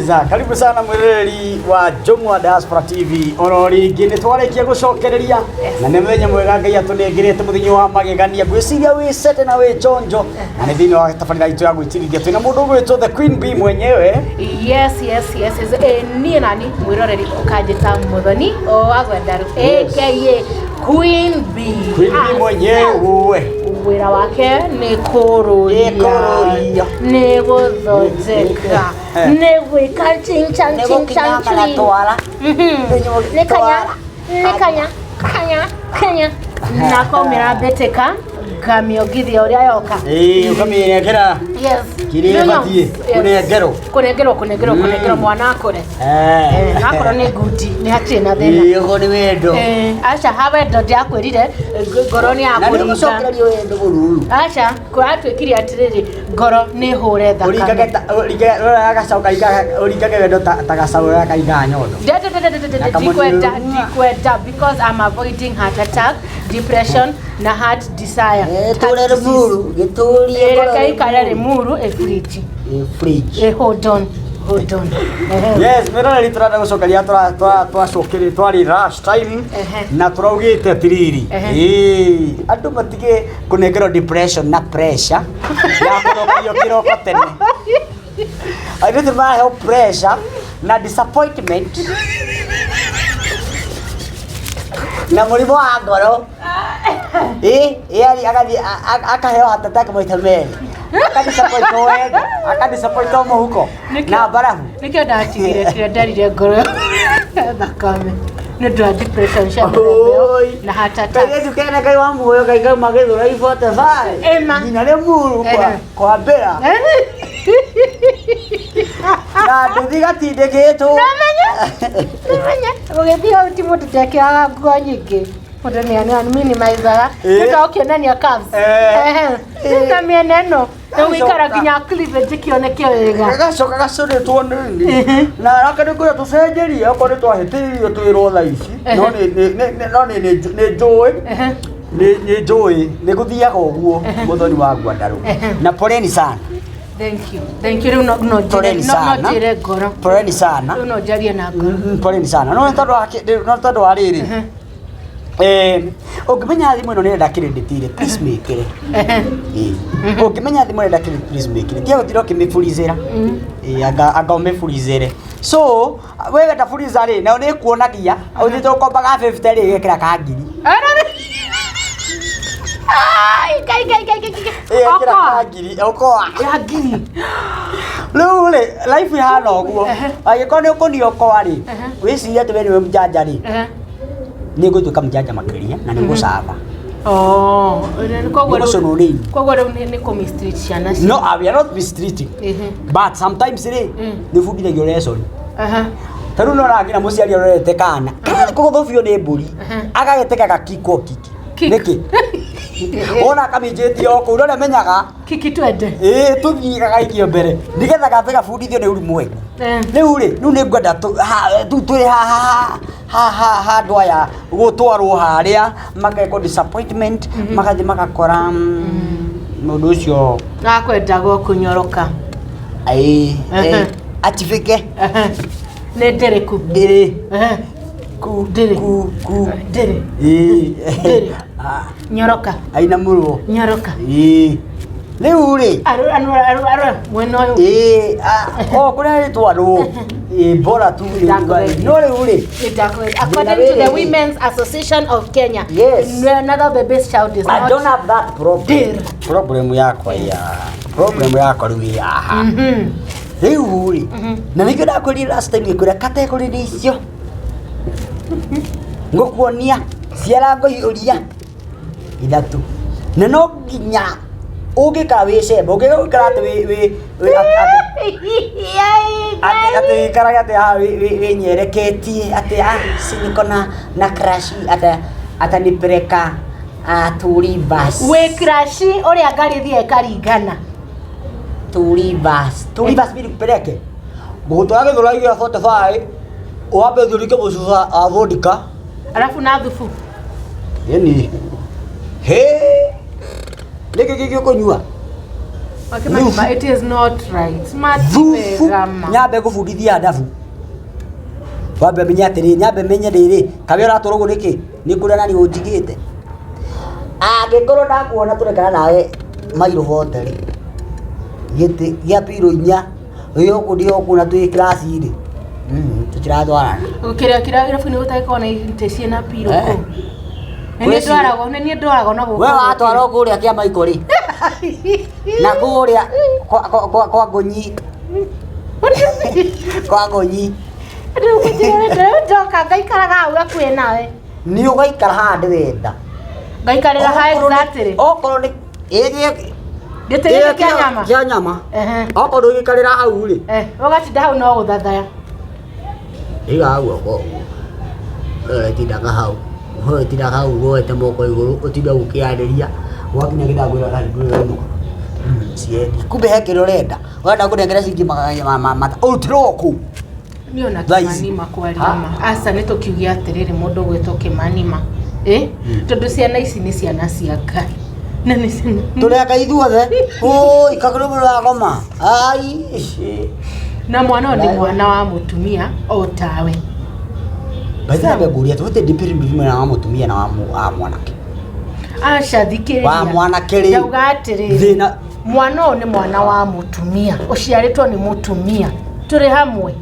Yes, karibu sana mwiroreri wa Jomwa Diaspora TV. Oro rĩngĩ nĩ twarĩkia gũcokereria na nĩ mũthenya mwega Ngai atũnengerete, mũthenya wa magegania. Ngwĩciria wĩ sete na wĩ chonjo na nĩ thĩinĩ wa tabarĩra itũ ya gwĩtirithia twĩna mũndũ ũgwĩtwo the Queen Bee mwenyewe. Yes. Niĩ nani mwĩroreri ũkanjĩta Mũthoni o wa Gwendaru, aka Queen Bee. Queen Bee mwenyewe. Wĩra wake nĩ kũrũria. Nĩ kũrũria. Nĩ gũthondeka, nĩ gwĩka ching chang Nĩ ching chang gũkinyanga na ching. twara. Nĩ kanya, nĩ kanya kanya kanya na kaumĩra mbĩtĩka ngamiongithia ũrĩa yoka. Ĩĩ, ũkamĩnengera. Yes. Kĩrĩa No. ĩbatiĩ, Yes. kũnengerwo. Kũnengerwo, kũnengerwo, kũnengerwo mwana akũre. Na akorwo nĩ ngundi nĩ hatirĩ na thĩna. Ĩĩ, ũguo nĩ wendo. Aca, ha wendo ndiakwĩrire ngoro nĩ Na nĩ yakũringa. ũgũcokereria wendo mũruru. Aca, kũratuĩkire atĩrĩrĩ, ngoro nĩ hũre thakame. Ũringage ta ũringage ũrĩa gacaũ karingaga, ũringage wendo ta gacaũ ũrĩa karingaga nyondo. Na kamũnini. Ndikwenda, ndikwenda, because I'm avoiding heart attack, depression na heart desire. Tũre Heart disease. Rĩmuru gĩtũrie. Reke ikare Rĩmuru ĩ fridge. Fridge. Hold on, hold on. Yes, mwĩroreri, tũrenda gũcokeria twacokerie twarĩ rush time na tũraugĩte atĩrĩrĩ, ĩĩ, andũ matige kũnengerwo depression na pressure ya kũrokerio kĩroko tene. Airĩtu maraheo pressure na disappointment na mũrimũ wa ngoro. Ĩ ĩ agathiĩ akaheo heart attack maita merĩ, akadisappointwo wendo, akadisappointwo mũhuko na mbarabu. Nĩkĩo ndatigire kĩrĩa nderire ngoro thakame nĩ ũndũ wa depression cia mũthemba ũyũ Oi. na heart attack. Kairĩtu kene Ngai wa muoyo Ngai kauma Gĩthũrai 45 Ĩma. nginya Rĩmuru kwambĩra na nduthi gatindĩkĩtwo. Namenya, namenya ũgĩthiĩ hau ti mũndũ ndekĩraga nguo nyingĩ, mũndũ nĩ minimizaga nĩ ũndũ wa gũkĩonania curves. Na mĩena ĩno rĩu gũikara nginya cleavage ĩkĩoneke wega. Gagacoka gacũrĩtwo nini na araka nĩ kwĩra tũcenjerie okorwo nĩ twahĩtĩirio twĩrwo thaa ici, no nĩ njũĩ nĩ njũĩ nĩ gũthiaga ũguo, mũthoni wa ngwandarũ, na poleni sana. Thank you, thank you. Rĩu no njĩre Poleni no sana. njĩre ngoro. Poleni sana. Rĩu no njarie na ngoro. Poleni sana, no tondũ wa rĩrĩ, ũngĩmenya thimũ ĩno nĩ ĩrenda credit rĩ, please mĩkĩre. Ĩĩ. Ũngĩmenya thimũ ĩrenda credit, please mĩkĩre, tiga gũtinda ũkĩmĩburizĩra. Ĩĩ, anga ũmĩburizĩre. So we wenda buriza rĩ, nayo nĩ ĩkuonagia ũthiĩte ũkombaga 50 rĩ, ĩgekĩra ka ngiri. Ai, Ngai, Ngai, Ngai, Ngai, Ngai. Ĩgekĩra Okoa. ka ngiri, okoa. Ya ngiri. Rĩu rĩ, life ĩhana ũguo, angĩkorwo nĩ ũkũnia okoa rĩ, wĩcirie atĩ we nĩwe mũjanja rĩ, nĩ ngũtuĩka mũjanja makĩria na nĩ ngũcaba. Oh, koguo Nĩ gũcũnwo nĩ ini. Koguo rĩu nĩ kũ mistreat ciana No, we are not mistreating, but sometimes rĩ, nĩ ũbundithagio lesson. Ta rĩu nona nginya mũciari arorete kana karathiĩ kũgũthwo biũ nĩ mbũri, agagĩtega gakikwo kiki. Kick. Nĩkĩ wona akamĩnjĩtie o kũu, no nĩamenyaga. Kiki twende. Ĩĩ, tũthiĩ gagaikio mbere nĩgetha gambe gabundithio nĩ urimwengu. Rĩu rĩ, rĩu nĩ ngwenda rĩu twĩ haha ha handũ aya gũtwarwo harĩa magekwo disappointment, magathiĩ magakora mũndũ ũcio. Akwendagwo kũnyoroka. Ĩĩ, achibĩke. Nĩ ndĩrĩku? Ndĩrĩ ku. Ndĩrĩ. Ku ku. Ndĩrĩ. Ĩĩ. Ndĩrĩ. Ah, Nyoroka. aina mũrwo. Nyoroka. Ĩĩ, rĩu rĩ. Arora, arora, arora, arora mwena ũyũ. Ĩĩ, o kũrĩa rĩtwarwo, ĩĩ, bora tu. Ndakwenda. No rĩu rĩ. Exactly. According to the Women's Association of Kenya, another baby's child is I not. don't have that problem. Dear. Problem yakwa ya problem yakwa rĩu ĩ haha rĩu rĩ, na nĩkĩo ndakwĩrire last time, ngĩkwĩra category nĩ icio ngũkuonia ciara ngũiyũria ithatũ, na no nginya ũngĩkara wĩ cemba, ũngĩga gũikara atĩ wĩ atĩ wĩikarage atĩ haha wĩnyereketie atĩ ah, si niko na crush ata atanipeleka, ah, turi bus. Wĩ crush ũrĩa ngari thiĩ ĩkaringana. Turi bus, turi bus, mimi nikupeleke ngũgũtwara Gĩthũrai gĩa 45, wambe ũthurike mũcuba wa vodka. Alafu na thubu. Ĩni he nĩkĩ kĩngĩ ũkũnyua? Wakĩmanima, it is not right. Thubu Matiwega ma. Nyambe ngũbundithia adabu, wambe menye atĩrĩ, nyambe menye rĩrĩ kawe ũratwarwo ũguo nĩkĩ, nĩ kũrĩa nani ũnjigĩte. Angĩkorwo ndakuona tũrekana nawe mairũ bote rĩ, gĩtĩ gĩa piro inya wĩ gũkũ ndĩ gũkũ na twĩ kĩraci rĩ, tũtiratwarana. Kĩrĩa kĩrĩa irabu-inĩ gũtagĩkorwo na itĩ ciĩna piro Eh. kũu. Nĩ niĩ Kwĩciria- ndwaragwo, nĩ niĩ ndwaragwo na gũkũ. We watwarwo kũrĩa kĩa maiko rĩ, na kũrĩa kwa ngũnyi, kwa ngũnyi. Rĩu ngũnjĩra njoka ngaikaraga hau hakuhĩ nawe. Nĩ ũgaikara haha ndĩrenda. Ngaikarĩra ha exactly. Okorwo nĩ ĩgĩ Gĩtĩ gĩkĩ kĩa nyama. Kĩa nyama. Ehe. Okorwo ndũgĩikarĩra hau rĩ. Eh, ũgatinda hau no gũthathaya. Iga guoko ũguo. We ũtindaga hau. We ũtindaga hau woete moko igũrũ, ũtinde ũkĩarĩria. Wakinya gĩthangũ ĩra ĩno. Ciendi. Kumbe he kĩrĩa ũrenda. Ũrenda kũnengera ciringi magana mata. Ũrutĩrwo kũ? Niĩ ona Thaa ici. Kĩmanima kwaria ma. Aca nĩ tũkiuge atĩrĩrĩ, mũndũ ũgwĩtwo Kĩmanima. Ĩ? Tondũ ciana ici nĩ ciana cia Ngai. Na nĩ ciana. Tũrĩ aka ithuothe. Ũi, kakũrĩ mũndũ wakoma. Ai. Na mwana ũyũ nĩ mwana wa mũtumia o tawe. Baitha nyambe ngũrie atĩ what difference between wa mũtumia na wa mwanake? Aca thikĩrĩria. Wa mwanake rĩ. Ndauga atĩrĩrĩ. Thĩna Mwana ũyũ nĩ mwana wa mũtumia ũciarĩtwo nĩ mũtumia, tũrĩ hamwe.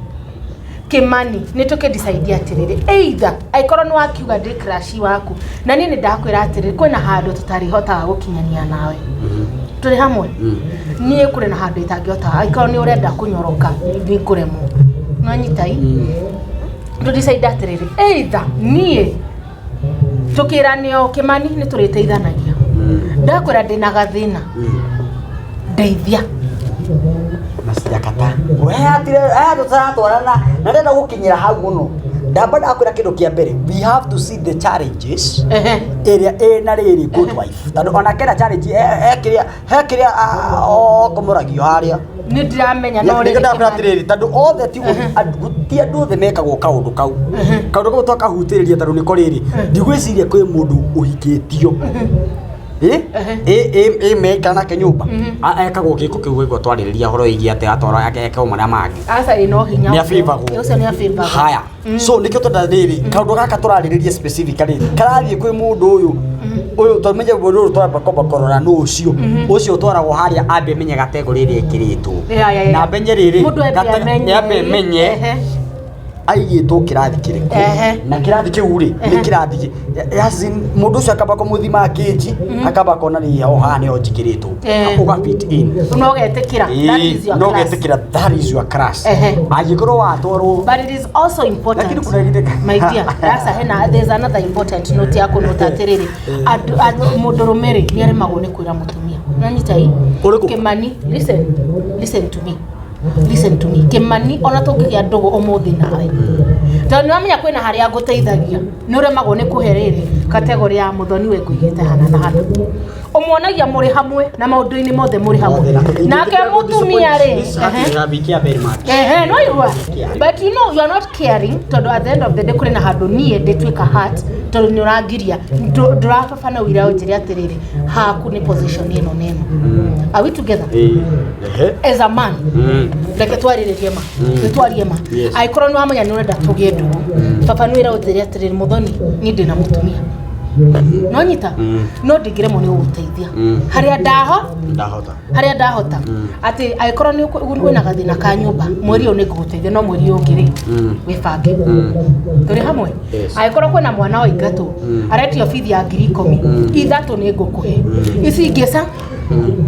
Kĩmani, nĩ tũkĩdecide atĩrĩrĩ, either angĩkorwo nĩ wakiuga ndĩ crush waku, na niĩ nĩ ndakwĩra atĩrĩrĩ, kwĩna handũ tũtarĩhotaga gũkinyania nawe, tũrĩ hamwe. Niĩ kũrĩ na handũ itangĩhota, angĩkorwo nĩ ũrenda kũnyoroka nĩ ngũremwo, nonyita i tũdecide atĩrĩrĩ, either niĩ tũkĩrane o Kĩmani nĩ tũrĩteithanagia, ndakwĩra ndĩna gathĩna, ndeithia. Masijakata. We atire aya tũtaratwarana na ndenda gũkinyĩra hau mũno. Ndamba ndakwĩra kĩndũ kĩa mbere, we have to see the challenges ĩrĩa ĩna rĩrĩ good wife, tondũ ona kena challenge he kĩrĩa, he kĩrĩa okomoragio harĩa. Nĩ ndĩramenya, no nĩkĩo rĩrĩ ndakwĩra Kĩmani. atĩrĩrĩ, tondũ othe ti ti andũ othe mekagwo kaũndũ kau, kaũndũ kau twakahutĩrĩria, tondũ nĩko rĩrĩ ndigwĩciria kwĩ mũndũ ũhikĩtio ĩ ĩ ĩ mekara nake nyũmba ekagwo gĩko kĩu gĩko twarĩrĩria ũhoro wĩgiĩ atĩ atwarwo ekagwo marĩa mangĩ. Aca, ĩ no hinya. Nĩ Ũcio. abĩvagwo. Ũcio nĩ abĩvagwo. Haya, so nĩkĩo twenda rĩrĩ kaũndũ gaka tũrarĩrĩria specifically karathiĩ kwĩ mũndũ ũyũ ũyũ, tũmenye mũndũ ũyũ twamba kwamba kũrora nũ ũcio, ũcio ũtwaragwo harĩa, ambe menye gategũrĩ ĩrĩa ĩkĩrĩtwo Ya. na menye rĩrĩ Mũndũ ambe amenye. Ambe menye aigĩtwo kĩrathi kĩrĩkũ na kĩrathi kĩu rĩ nĩ kĩrathi as in, mũndũ ũcio akamba kũmũthima kĩnji, akamba akona rĩ ho haha nĩho njikĩrĩtwo, ũga fit in. No getĩkĩra that is your No class. getĩkĩra that is your class angĩkorwo watwarwo. But it is also important, Lakini kuna ingine- my dear, sasa hena, there's another important note ya kũnota atĩrĩrĩ, andũ mũndũrũme rĩ nĩ aremagwo nĩ kwĩra mũtumia, nanyita i Ũrĩkũ? Kĩmani, listen, listen to me, listen to me, Kĩmani, ona tũngĩgĩa ndũgũ ũmũthĩ nawe, tondũ nĩ wamenya kwĩna harĩa ngũteithagia, nĩ ũremagwo nĩ kũhe rĩrĩ kategori ya mũthoni we ngũigĩte hana na hana, ũmuonagia mũrĩ hamwe na maũndũ-inĩ mothe mũrĩ hamwe nake mũtumia rĩ. Ehe, no you are. But you know you are not caring, tondũ at the end of the day kũrĩ na handũ niĩ ndĩtuĩka hurt tondũ nĩ ũrangiria. Ndũrababa na ũira ũnjĩre atĩrĩrĩ, haku nĩ position ĩno na ĩno. Are we together? As a man, reke twarĩrĩrie ma, nĩ twarie ma. Yes. Angĩkorwo nĩ wamenya nĩ ũrenda tũgĩe ndũgũ, baba nĩ wĩra ũnjĩre atĩrĩrĩ, mũthoni, niĩ ndĩna mũtumia, no nyita no ndingĩremwo nĩ gũgũteithia harĩa ndaho Ndahota. Harĩa ndahota, atĩ angĩkorwo nĩ wĩna gathĩna ka nyũmba mweri ũyũ nĩ ngũgũteithia, no mweri ũyũ ũngĩ rĩ, wĩbange. Tũrĩ hamwe? Yes. Angĩkorwo kwĩna mwana wa ingatũ aretio bithi ya 10,000, 3 nĩ ngũkũhe, ici ingĩ ca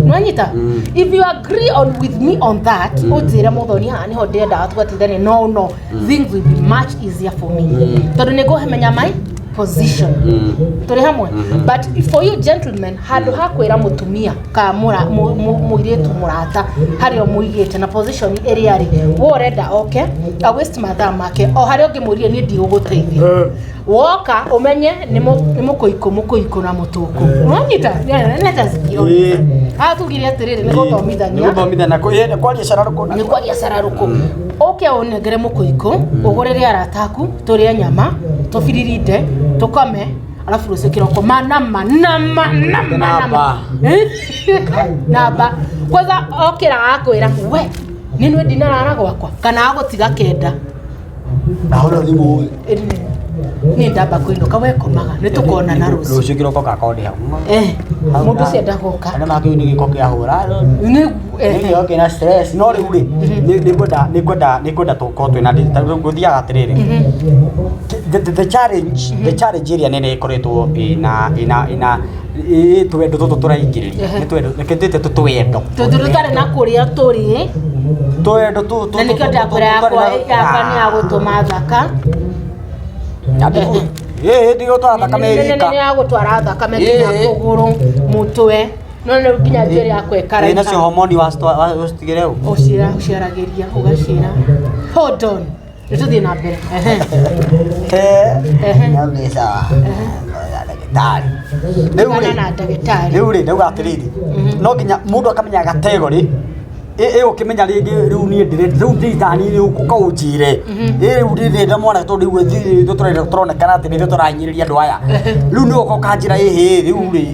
nwanyita. If you agree on with me on that, ũnjĩre, mũthoni, haha nĩho ndĩrendaga tũgateithania, no things will be much easier for me tondũ nĩ ngũmenya my position. Tũrĩ hamwe? But for you gentlemen, handũ ha kwĩra mũtumia ka mũirĩtu mũrata harĩa ũmũigĩte na position ĩrĩa rĩ we ũrenda oke a waste mathaa make o harĩa ũngĩmũrie, niĩ ndigũgũteithia, woka ũmenye nĩ mũkũikũ mũkũikũ na mũtũkũ, wanyita? Let us be honest. Haha tugire atĩrĩrĩ, nĩ gũthomithania. Nĩ gũthomithania, kwaria cararũkũ. Nĩ kwaria cararũkũ, ũke ũnengere mũkũikũ, ũgũrĩre arata aku, tũrĩe nyama, tũbiririnde, tũkome. Alafu rũciũ kĩroko ma nama nama nama Namba. nama. Eh? Namba. Kwanza okĩra agakwĩra we nĩ nĩ ndinarara gwakwa kana agũtiga kenda. Ndahũra thimũ. Niĩ ndamba kũinũka we komaga nĩ tũkonana rũciũ. Rũciũ kĩroko gakorwo ndĩ hau. Eh, mũndũ ũcio endaga ũka. Arĩa makĩũĩ nĩ gĩko kĩahũra. Nĩ Nĩ gĩko kĩna stress. No rĩu rĩ, nĩ ngwenda tũkorwo twĩna ta rĩu gũthiaga atĩrĩrĩ. The challenge ĩrĩa nene ĩkoretwo ĩna ĩ twendo tũtũ tũraingĩrĩria. Nĩ twendo, reke twĩte tũtwendo. Tondũ tũtarĩ na kũrĩa tũrĩ. Twendo tũtũ. Na nĩkĩo ndakwĩra yakwa nĩ ya gũtũma thaka. Ĩĩ, ndigũtwara thakame Nĩ ĩrika. ya gũtwara thakame nginya kũgũrũ mũtwe no rĩu nginya njuĩrĩ yakwa Ĩ, ĩkaraiha. nacio homoni wacigĩre ũ? Ũcira ũciaragĩria ũgacira. Hold on, nĩ tũthiĩ na mbere. Ehe. Ehe. No nĩ sawa. Ndagĩtarĩ. Rĩu Tigana rĩ, na ndagĩtarĩ. Rĩu rĩ, ndauga atĩrĩrĩ, no nginya mũndũ akamenya category ĩgũkĩmenya rĩngĩ. Rĩu niĩ ndĩrenda rĩu nditani rĩu ũkaũnjĩre ĩ rĩu ndĩrenda mwana tondũ rĩu ithuĩ tũrenda tũronekana atĩ nĩithuĩ tũrahinyĩrĩria andũ aya. Rĩu nĩ ũka ũkanjĩra ĩhĩ rĩu rĩ,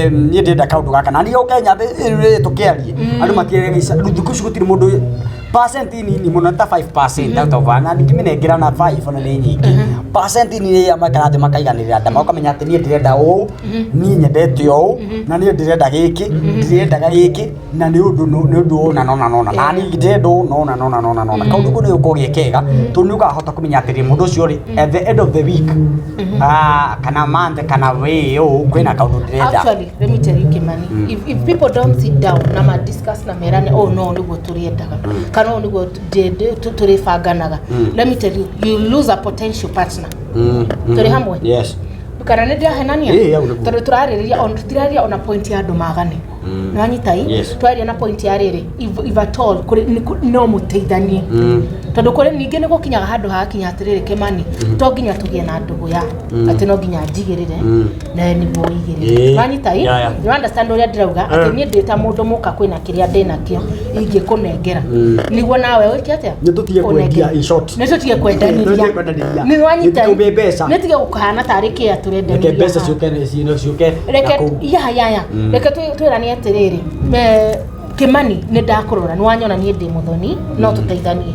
niĩ ndĩrenda kaũndũ gaka na niĩ ũke nyambe rĩu tũkĩarie andũ makĩregeca. Rĩu thikũ ici gũtirĩ mũndũ, percent nini mũno ta 5% out of na ndingĩmĩnengera na 5 ona nĩ nyingĩ, percent nini ya maikara thĩ makaiganĩrĩra nda makamenya atĩ niĩ ndĩrenda ũũ, niĩ nyendete ũũ, na niĩ ndĩrenda gĩkĩ, ndĩrendaga gĩkĩ na nĩ ũndũ ũũ na nona nona na niĩ ndĩrenda ũũ nona nona nona nona. Kaũndũ kau nĩ gũkorwo ge kega tondũ nĩ ũkahota kũmenya atĩrĩ mũndũ ũcio rĩ, at the end of the week, kana month kana wĩ ũũ kwĩna kaũndũ ndĩrenda. Actually, let me tell you, Kimani, if people don't sit down na ma discuss na merane, oh no, nĩguo tũrĩendaga kana ũũ nĩguo tũrĩbanganaga, let me tell you, you lose a potential partner. Tũrĩ hamwe? Yes. Kana nĩ ndĩrahenania? Ĩĩ, hau nĩguo. Tondũ tũrarĩrĩria on tũtirarĩria ona point ya andũ magane. Nĩwanyita i? Yes. Twaria na point ya rĩrĩ, if at all kũrĩ no mũteithanie tondũ kũrĩ ningĩ nĩ gũkinyaga handũ hagakinya atĩrĩrĩ, Kĩmani, to nginya tũgĩe na ndũgũ ya atĩ no nginya njigĩrĩre nawe nĩguo ũigĩrĩre. Wanyita i? You understand ũrĩa ndĩrauga, atĩ niĩ ndĩ ta mũndũ mũka kwĩna kĩrĩa ndĩ nakĩo ingĩkũnengera nĩguo nawe wĩke atĩa? Nĩ tũtige kwendia, in short. Nĩ tũtige kwendanĩria. Nĩ tũtige kwendanĩria. Nĩ wanyita Nĩ i? tũtige mbeca. Nĩ tige gũkahana tarĩ kĩa Reke tũrendanĩria mbeca haha. ciũke Reke na kũu. ya reke twĩrane atĩrĩrĩ, Kĩmani, nĩ ndakũrora nĩ wanyona niĩ ndĩ mũthoni no tũteithanie.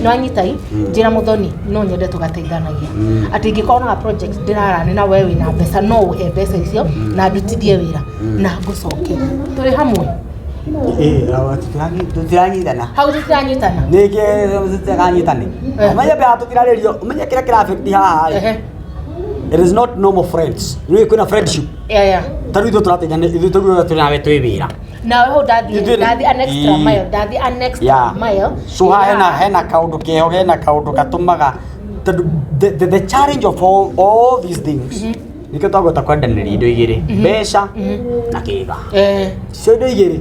Nĩ wanyita i? Njĩra mũthoni no nyende tũgateithanagia atĩ ingĩkorwo na project ndĩrarani na we wĩna mbeca no ũhe mbeca icio na ndutithie wĩra na ngũcokerie. Tũrĩ hamwe? Ĩĩ, tũtiranyitana. Hau tũtiranyitana. Nĩkĩ tũtiranyitane? Ũmenye mbere tũtirarĩrio, ũmenye kĩrĩa kĩra-affect haha rĩ, it is not normal friends. Rĩu kwĩna friendship. Ta rĩu ithuĩ tũrateithania, ithuĩ tũrĩ tũrĩ nawe twĩ wĩra. Nawe hau ndathiĩ ndathiĩ an extra mile, ndathiĩ an extra mile. So haha hena kaũndũ keho, hena kaũndũ gatũmaga tondũ the challenge of all these things nĩkĩo twagweta kwendanĩria indo igĩrĩ, mbeca na kĩga. Icio indo igĩrĩ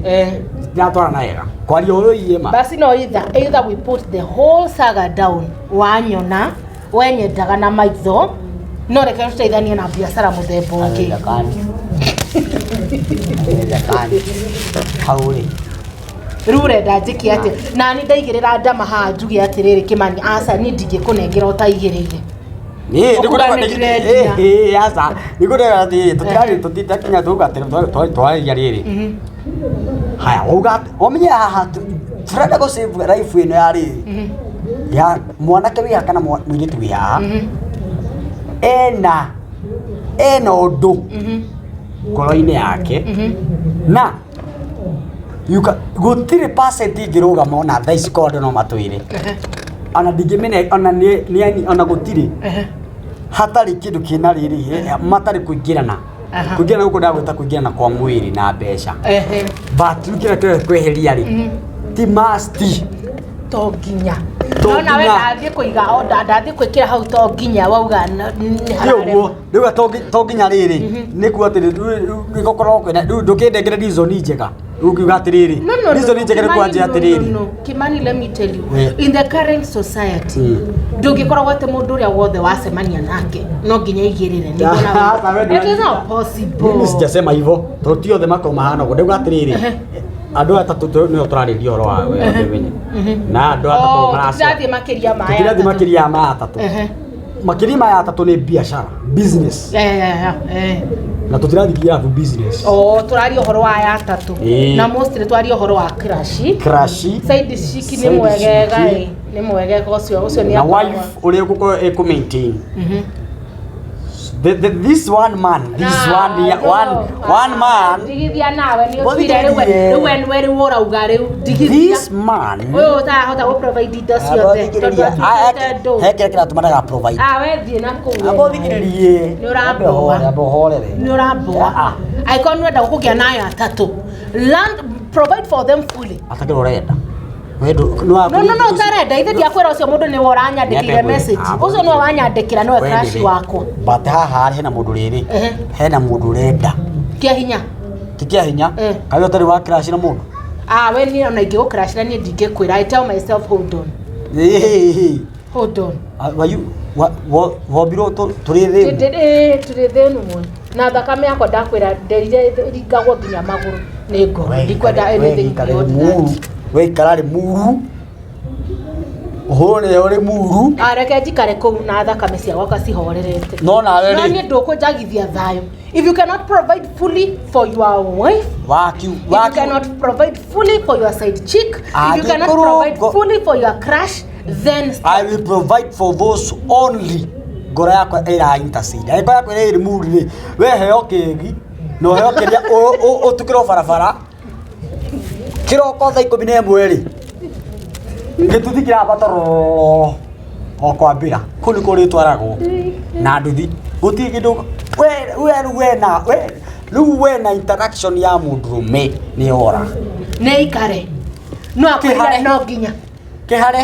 citiratwarana wega kwaria ũhoro iĩ ma. Basi no either we put the whole saga down, wanyona wenyendaga na maitho no reke tũteithanie na biacara mũthemba ũngĩ. Haiwezekani. Haiwezekani. Hau rĩ. Rĩu ũrenda njĩke atĩa nani ndaigĩrĩra ndama haha njuge atĩrĩrĩ, Kĩmani, aca niĩ ndingĩkũnengera ũtaigĩrĩire. Niĩ Ũkuga nĩ ndĩrendia. Aca nĩkũrega atĩ tũtirarĩ tũtitakinya tuga atĩ twarĩria rĩrĩ. Haya, wauga ũmenye haha tũrenda gũ save life ĩno ya rĩrĩ ya mwanake wĩ haha kana mũirĩtu wĩ haha ena ũndũ ngoro-inĩ yake na gũtirĩ percent ingĩrũgama ona thaa ici korwo andũ no matwĩre ona ndingĩmene ona nĩ ona gũtirĩ hatarĩ kĩndũ kĩna rĩrĩ matarĩ kũingĩrana. Kũingĩrana gũkũ ndagwĩta kũingĩrana kwa mwĩrĩ na mbeca, but rĩu kĩrĩa kĩrĩa kweheria rĩ ti must. To nginya. To No nawe nginya. ndathiĩ kũiga order, ndathiĩ gwĩkĩra hau to nginya wauga nĩ Ti hararema. ũguo rĩu to nginya rĩrĩ nĩ kuga atĩrĩ rĩu nĩ gũkorwo kwĩna rĩu ndũkĩndengere reason njega rĩu ngiuga atĩrĩrĩ No, reason no. njega nĩ Kimani, kwanjia no, atĩrĩrĩ. no, no. Kimani, let me tell you. In the current society, ndũngĩkoragwo atĩ mũndũ ũrĩa wothe wacemania nake no nginya aigĩrĩre nĩguo Sasa wewe It is not possible. Mimi sijasema hivyo tondũ ti othe makorwo mahana ũguo. Ndauga atĩrĩrĩ, andũ atatũ nĩo tũrarĩria ũhoro wa we menye na andũ atatũ Oh, maracio tũtirathiĩ makĩria ma aya tũtirathiĩ atatũ. makĩria ma atatũ. Makĩria maya atatũ nĩ biacara, business. Na tũtirathiĩ irabu business. O tũraria ũhoro wa aya atatũ. Ĩĩ. Na mostly twaria ũhoro wa crush. Crush. Side chick nĩ Side mwegega chick. ĩ, nĩ mwegega ũcio ũcio nĩ Na akoragwo- wife ũrĩa ũgũkorwo ĩkũ maintain. This one man, this one, Na, one, no. one man, Ndigithia nawe nĩ ũtuire rĩu Mũthikĩrĩrie. rĩu we nĩwe rĩu ũrauga rĩu ndigithia. This man. Ũyũ ũtarahota gũ provide indo ciothe tondũ atuĩkĩte ndũ. He kĩrĩa kĩratũma ndaga provide. Ah, we thiĩ na kũu we. Amba ũthikĩrĩrie. Nĩ ũramboa. Amba ũhorere. Nĩ ũramboa. Ah, ah. Angĩkorwo nĩ ũrenda kũgĩa na aya atatũ, learn provide for them fully. Atakĩrĩ ũrenda. We ndũ- nĩ wa- No, no, no, ũtarenda ithe ndiakwĩra ũcio mũndũ nĩwe ũranyandĩkĩire Nĩakwĩra. message. Ah, Ũcio nĩwe wanyandĩkĩra nĩwe We crush ndĩrĩ. wakwa. But haha hena mũndũ rĩrĩ. Ehe. Hena mũndũ ũrenda. Kĩa hinya. Ti kĩa hinya. Eh. Kaĩ ũtarĩ wa crush na mũndũ? Ah, we niĩ ona ingĩgũcrush na niĩ ndingĩkwĩra. I tell myself hold on. Ĩĩ. Hold on. Ah, wayu wombirwo tũrĩ thĩ. Tũrĩ thĩ ĩmwe na thakame yakwa ndakwĩra nderire ringagwo nginya magũrũ nĩ ngoro ndikwenda anything beyond that. We ikara rĩ muru. Ũhũre ũrĩ muru. Ah, reke njikare kũu na thakame cia gwakwa cihorerete. No nawe No rĩ. niĩ ndũkũnjagithia thayũ. If you cannot provide fully for your wife, Wakiu if you wakiu. cannot provide fully for your side chick, if you cannot Angĩkorwo provide fully for your crush, then I will provide for those only ngoro yakwa ĩra intercede. Angĩkorwo yakwa ĩrĩ muru rĩ, we heo kĩgi na ũheo kĩrĩa ũtukĩrwo barabara kĩroko thaa 11 rĩ, gĩtuthi kĩrambata rororo o kwambĩra kũu nĩkuo ũrĩtwaragwo na nduthi gũtirĩ kĩndũ we we rĩu wena we rĩu wena interaction ya mũndũrũme nĩ ora nĩ ikare no akwĩrire Kĩhare. no nginya kĩhare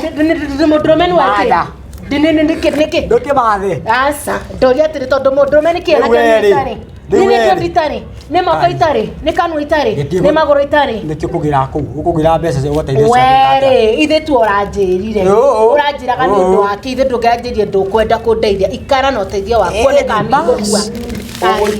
mũndũrũme nĩ wake Mada. nĩkĩ ndũkĩmathe aca ndoria atĩrĩ tondũ mũndũrũme nĩ kĩĩ Rĩu nakĩo werĩ. niĩ itarĩ Rĩu niĩ nĩkĩo werĩ. nditarĩ nĩ moko itarĩ nĩ kanua itarĩ Gĩkĩgo- nĩ magũrũ itarĩ nĩkĩo kũgĩra kũu ũkũgĩra mbeca cia ũgateithia ciana werĩ ithe tu ũranjĩrire Ũũ. ũranjĩraga nĩ ũndũ wake ithe ndũngĩanjĩrie ndũkwenda kũndeithia ikara na ũteithio waku Eh, one kana bas. nĩngũkua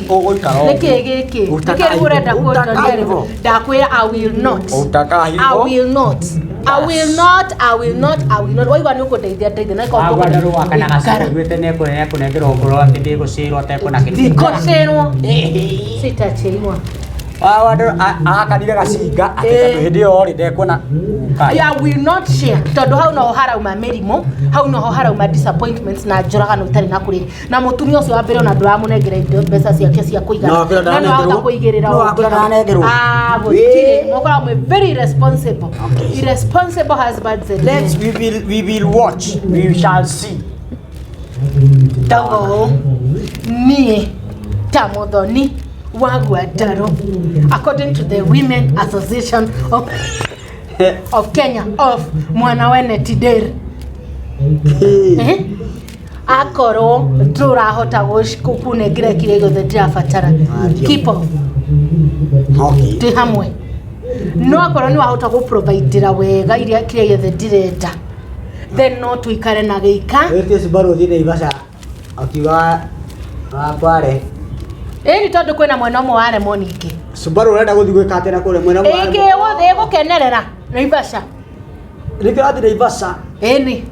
Ũgũikara ũguo. nĩkĩ gĩkĩ Utaka nĩkĩ rĩu ũrenda hivyo. kũnjoria Utaka rĩu hivyo. ndakwĩra I will not. Utaka hivyo. I will not. I will not, I will not, I will not. Waigua nĩ ũkũndeithia ndeithia na ĩkorwo Wagwa wakana ndũkũndeithia, ikara. gacuguĩte nĩekũnengerwo ngoro atĩ ndĩgũcĩrwo atekũna Ndikũcĩrwo. Sitachĩrwo. Akanire gacinga atĩ Eh. tondũ hĩndĩ ĩyo rĩ ndekuona Kai. I will not share tondũ hau noho harauma mĩrimũ hau noho harauma disappointments na njũragano itarĩ na kũrĩ na mũtumia ũcio wa mbere ona ndũramũnengera indo mbeca ciake cia kũigana No, akwĩra na nĩwahota ndanengerwo. kũigĩrĩra No, akwĩra ũngĩ. ndanengerwo. Ah, gũtirĩ Wee. mũkoragwo mwĩ very irresponsible. Okay. Irresponsible husbands and Let's men. we will watch. We shall see. Ndauga ũũ niĩ ta mũthoni wa Gwandarũ according to the Women Association of Kenya of mwana wene Tider. Eh? Akorwo ndũrahota kũnengera kĩrĩa gĩothe ndĩrabatara, keep off. Okay. Twĩ hamwe no akorwo nĩ wahota gũprovidera wega iria kĩrĩa gĩothe ndĩrenda, then no tũikare na gĩika. Wĩtie Subaru ũthiĩ Naivasha akiuga wakware. Ĩni tondũ kwĩna mwena ũmwe waremwo ningĩ. Subaru ũrenda gũthiĩ gwĩka atĩa na kũrĩa mwena wa Ĩngĩ wothe ĩgũkenerera Naivasha. Nĩkĩo ũrathiĩ Naivasha Ĩni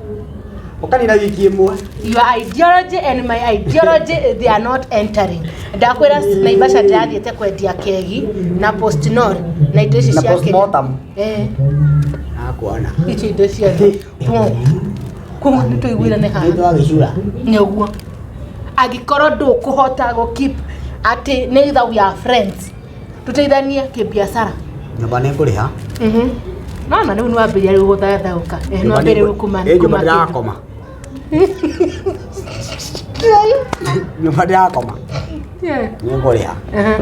ũkanina wiki ĩmwe. Your ideology and my ideology, they are not entering. Ndakwĩra Naivasha ndĩrathiĩte kwendia kegi na postnor na indo ici Na cia Kenya. postmortem. Eh, Nakuona. icio indo ciothe kũu nĩ tũiguirane haha. Nĩ twagĩcura. Nĩ ũguo angĩkorwo ndũkũhota gũ keep atĩ neither we are friends tũteithanie kĩbiacara. Nyũmba nĩ ngũrĩha. Nona rĩu nĩwambĩrĩria rĩu gũthathaũka. Eh, nĩwambĩrĩria rĩu kuma Ĩ nyũmba kuma kĩndũ. ndĩrakoma. Nyũmba ndĩrakoma. Yeah. Nĩ ngũrĩha. Aha.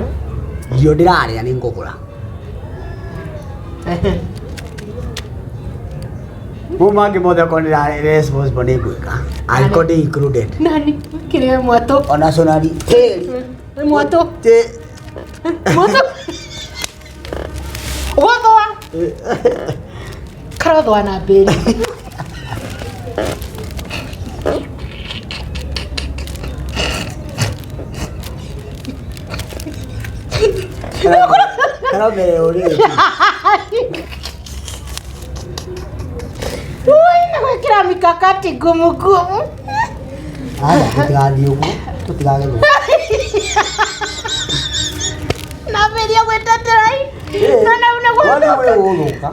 Irio ndĩrarĩa nĩ ngũgũra. Ehe. Mau mangĩ mothe okorwo nĩ responsible nĩ ngwĩka. Angĩkorwo ndĩ included. Nani kĩrĩa mwatũ Ona sonari. Tĩri. Nĩ mwatũ Tĩ. mwatũ gũthũa karothũa na mbĩri. Karambere ũrĩrĩ. Ui, na gwĩkĩra mikakati ngumu ngumu. Aya, tũtigathiĩ ũguo, tũtigagethwo. Nambĩrĩria gwĩtetera Nona una Wathiĩ ũgũthũka.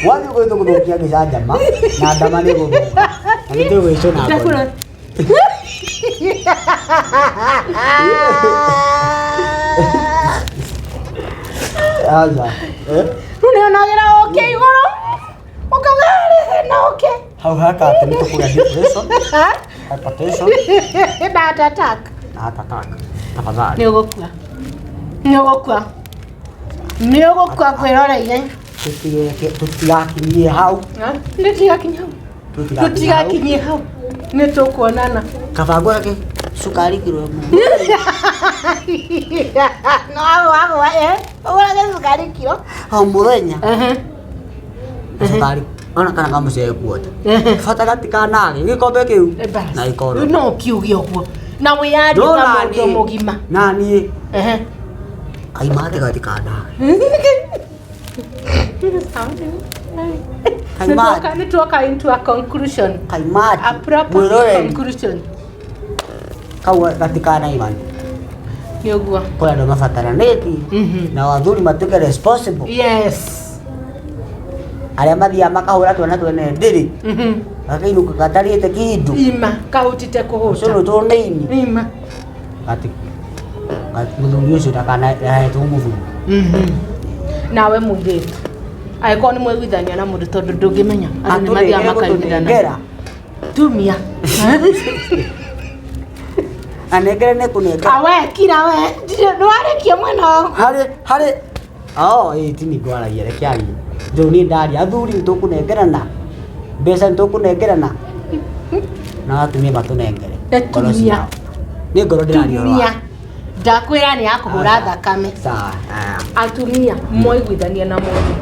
Wathiĩ ũguo tũgũthũkia gĩcanjama na ndama nĩ ĩgũthũka. Na nĩ tũgwĩcũna ngoro. Ndakũra. Aca. Eh? Rĩu nĩonagĩra ũkĩ igũrũ ũkauga rĩ na ũkĩ Hau haka atĩ nĩ tũkũgĩa depression, hypertension na heart attack. Na heart attack. Tafadhali. Nĩ ũgũkua, nĩ ũgũkua, nĩ ũgũkua ngwĩroreire. Tũtigeke, tũtigakinyie hau. Tũtigakinyie hau. Tũtigakinyie hau. Tũtigakinyie hau, nĩ tũkuonana. Kaba ngũrage cukari kiro ĩmwe. No agwa eh ũgũrage cukari kiro. O mũthenya. Ehe. Cukari ona kana kamũcere kuota. Bata gatikanage gĩkombe kĩu Eh, na gĩkorwo. No kiuge ũguo na wĩyandĩ No ta naniĩ- mũndũ mũgima. Na niĩ Ehe. kaimate gatikanage. Kaimati. Nĩ tuoka into a conclusion, Kaimati. a proper Mwĩroreri. conclusion. Kau gatikanaimani. Nĩ ũguo. Kũrĩ andũ mabataranĩtie na athuri matuĩke responsible. Yes. Arĩa mathiaga makahũra twana twene ndĩrĩ gakainũka gatarĩte kĩndũ. Ima kahutite kũhũta. Cũrũ tũnini. Ima. Gati mũthuri ũcio ndakanahetwo mũthuri. Nawe mũirĩtu angĩkorwo nĩ mwaiguithania na mũndũ, tondũ ndũngĩmenya andũ nĩ mathiaga Atũnengere makaiguithana. gũtũnengera. Tumia. Anengere nĩ kũnengera. Awe kira we nĩ warĩkia mwena waku. Harĩ harĩ oh ĩ tini ngwaragia, reke arie. Rĩu niĩ ndaria, athuri nĩ tũkũnengerana mbeca, nĩ tũkũnengerana na atumia matũnengere ngoro Atumia. ciao. Nĩ ngoro ndĩraria ũhoro Tumia wa. ndakwĩra nĩ yakũhũra thakame. Sawa. Ah. Atumia mwaiguithania na mũndũ,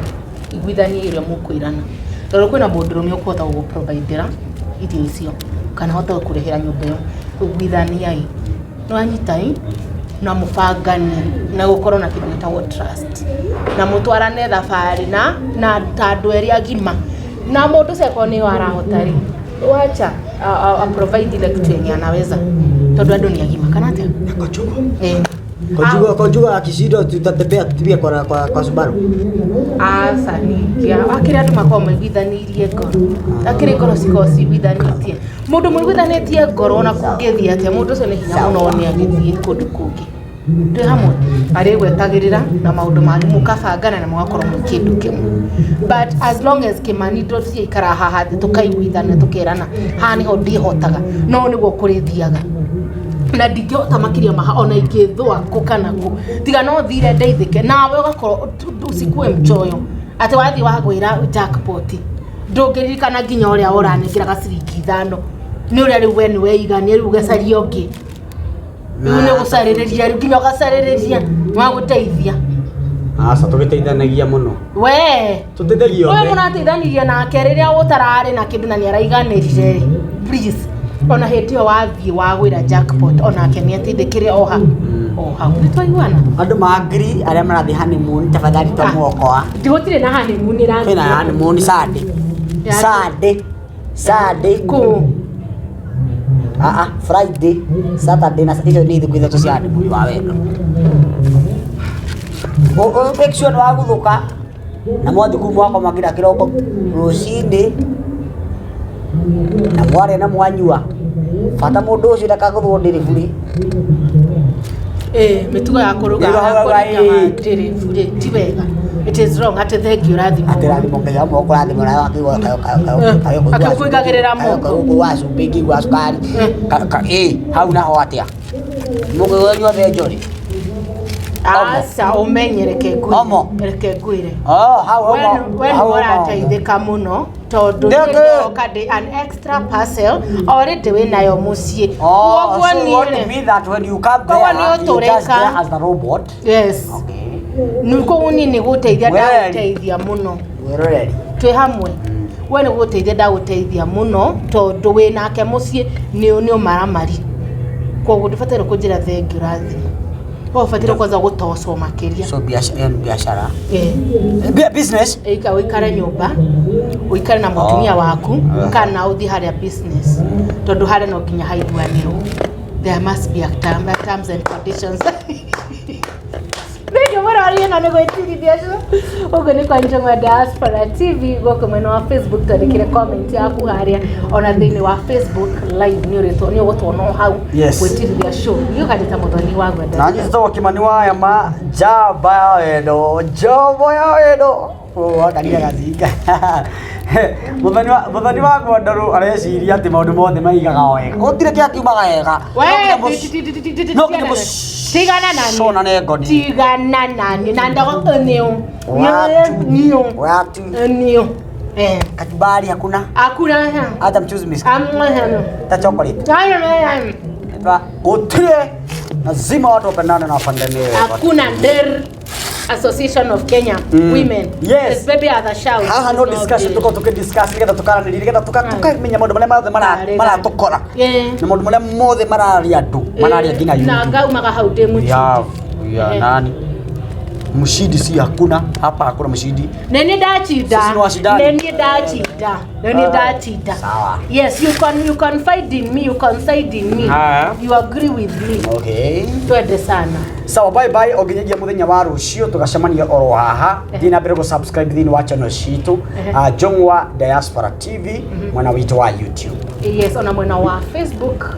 iguithanie ĩrĩa mũkwĩrana, tondũ kwĩna mũndũrũme ũkũhota gũgũprovidera irio icio kana hote gũkũrĩhĩra nyũmba ĩyo. Iguithaniai, nĩwanyita ĩ, na mũbangane na gũkorwo na kĩndũ gĩtagwo trust na mũtwarane thabarĩ na ta andũ erĩ agima. Na mũndũ ũcio akorwo nĩyo arahota rĩ, wacha a provide ile kitu yenye anaweza, tondũ andũ nĩ agima kana atĩa? Eh. Kojuga kojuga akishindwa tutatembea tutibie kwa Subaru. Aca, ningĩ akĩrĩ andũ makoragwo maiguithanĩirie ngoro, akĩrĩ ngoro cikoragwo ciguithanĩtie. Mũndũ mũiguithanĩtie ngoro, ona kũngĩthiĩ atĩa, mũndũ ũcio nĩ hinya mũno one agĩthiĩ kũndũ kũngĩ. Twĩ hamwe arĩgwetagĩrĩra na maũndũ manyu mũkabangana na mũgakorwo mwĩ kĩndũ kĩmwe. But as long as Kĩmani tũciaikara haha thĩ tũkaiguithana, tũkerana haha nĩho ndĩhotaga, no nĩguo kũrĩthiaga na ndingĩhota makĩria maha, ona ingĩthũa kũ kana kũ, tiga no thire ndeithĩke. Nawe ũgakorwo usikue mchoyo atĩ wathiĩ wagwĩra jackpot ndũngĩririkana nginya ũrĩa ũranengeraga ciringi 5, nĩ ũrĩa rĩu we nĩ weigania, rĩu ũgacaria ũngĩ, rĩu nĩ gũcarĩrĩria, rĩu nginya ũgacarĩrĩria wagũteithia. Aca, tũgĩteithanagia mũno. We Tũteithagia ũyũ othe. mũrateithanirie nake rĩrĩa ũtararĩ na kĩndũ na nĩ araiganĩrire, please, ona hĩndĩ ĩyo wathiĩ wagwĩra jackpot, onake nĩ ateithĩkĩre o hau o hau. Nĩ twaiguana? Andũ maangiri arĩa marathiĩ honeymoon, tafadhali twamuokoa. Gũtirĩ na honeymoon Kwĩna ĩrathiĩ. honeymoon Sunday. Sunday. Sunday. Kũ? Ah ah, Friday, Saturday na icio nĩ thikũ 3 cia honeymoon wa wendo. O make sure nĩ waguthũka na mwathiĩ kũu mwakoma nginya kĩroko rũcinĩ na mwarĩa na mwanyua. Bata mũndũ ũcio ndakagũthwo ndĩrĩ burĩ. Ĩ mĩtugo ya kũruga Nĩguo ya hau kũringa ĩ. ndĩrĩ burĩ ti wega, it is wrong, atĩ thengiũ ũrathimwo. Atĩ rathimo Ngai amwe ũkũrathimwo nawe akĩigua Akĩkũigagĩrĩra moko. Akĩigua cumbĩ, ngĩigua cukari. Ĩ hau naho atĩa? Mũkĩigua inyuothe njũrĩ. Aca, ũmenye, reke ngwĩre. Omo. Reke ngwĩre. Oh, hau omo. We Hau nĩ omo. ũrateithĩka mũno tondũ Ndĩkĩ? niĩ ndoka ndĩ an extra parcel already wĩnayo mũciĩ. Oh, Koguo so what niĩ you mean that when you come Koguo there, nĩ you just ũtũrĩka. there as the robot. Yes. Okay. Nĩ koguo niĩ nĩ gũteithia Well. ndagũteithia mũno. Mwĩroreri. Twĩ hamwe, we nĩ gũteithia ndagũteithia mũno tondũ wĩ nake mũciĩ nĩ ũmaramari, koguo ndũbataire kũnjĩra thengiũ ũrathimwo. We ũbataire kwanza gũtocwo makĩria. So biashara, ĩyo nĩ biashara. Eh. Business. Ika ũikare nyũmba, ũikare na mũtumia Oh. waku Ah. kana ũthiĩ harĩa business, tondũ harĩa no nginya haiguanĩrwo. There must be a term, a terms and conditions. Thengiũ mũrori, ĩno nĩ gwĩtirithia cio. Ũguo nĩ kwa Njũng'wa Diaspora TV gũkũ mwena wa Facebook. Twandĩkĩre comment yaku harĩa, ona thĩinĩ wa Facebook Live nĩ ũrĩtwo nĩ ũgũtuona o hau. Yes. Gwĩtirithia show niĩ ũkanjĩta Mũthoni wa Gwenda. Na njĩtagwo Kimani wa Ema, njamba ya wendo, njombo ya wendo. Wakanire gacinga. Mũthoni wa Gwandarũ areciria atĩ maũndũ mothe maigaga wega. Gũtirĩ kĩrĩa kiumaga wega. We, No nginya no nginya tigana nani. mũconane ngoni. Tigana nani na ndogo niu. Watu. Niu. Watu. Niu. Eh. Kachumbari hakuna. Hakuna. Hata mchuzi miski. Amna. Hata chocolate. Gũtirĩ. Lazima watu wapendane na wapendane. Hakuna der Association of Kenya Women. Yes. It's baby other shout. Haha no discussion, tukorwo tukidiscuss nigetha tukaranĩria, nigetha tukamenya maũndũ marĩa mothe maratũkora Yeah. na maũndũ marĩa mothe mararia andũ mararia nginya Na YouTube. ngaumaga hau ndĩ mũchindi. Ya Eh. nani mshindi? Si hakuna hapa, hakuna mshindi. Nĩ ndachinda. Sisi ni washindani. Nĩ ndachinda. Nĩ ndachinda. Sawa. Yes, you confide in me, you confide in me. Haya. You agree with me. Okay. Twende sana. Sawa, bye bye, o nginyagia muthenya wa rucio tugacemania oro haha. Thiĩ na mbere gũ subscribe thĩinĩ wa channel citũ, Njũng'wa Diaspora TV mwena witũ wa YouTube. Yes, ona mwena wa Facebook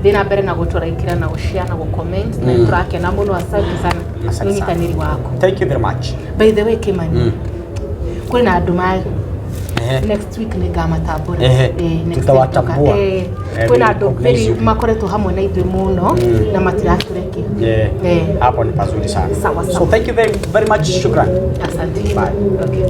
thiĩ na mbere na gũtũraikĩra na gũshare na gũcomment na tũrakena mũno. Asante sana. Asante nĩ sana. ũnyitanĩri waku. Thank you very much. By the way, Kimani, kwĩna andũ ma next week nĩ ngamatambũra. Eh, next week. Tutawatambua. Kwĩna We andũ recognize very you. makoretwo hamwe na ithuĩ mũno na matiratũrekia. Hapo ni pazuri sana. Sawa, sawa. So thank you very, very much. Shukran. Asante. Bye. Okay.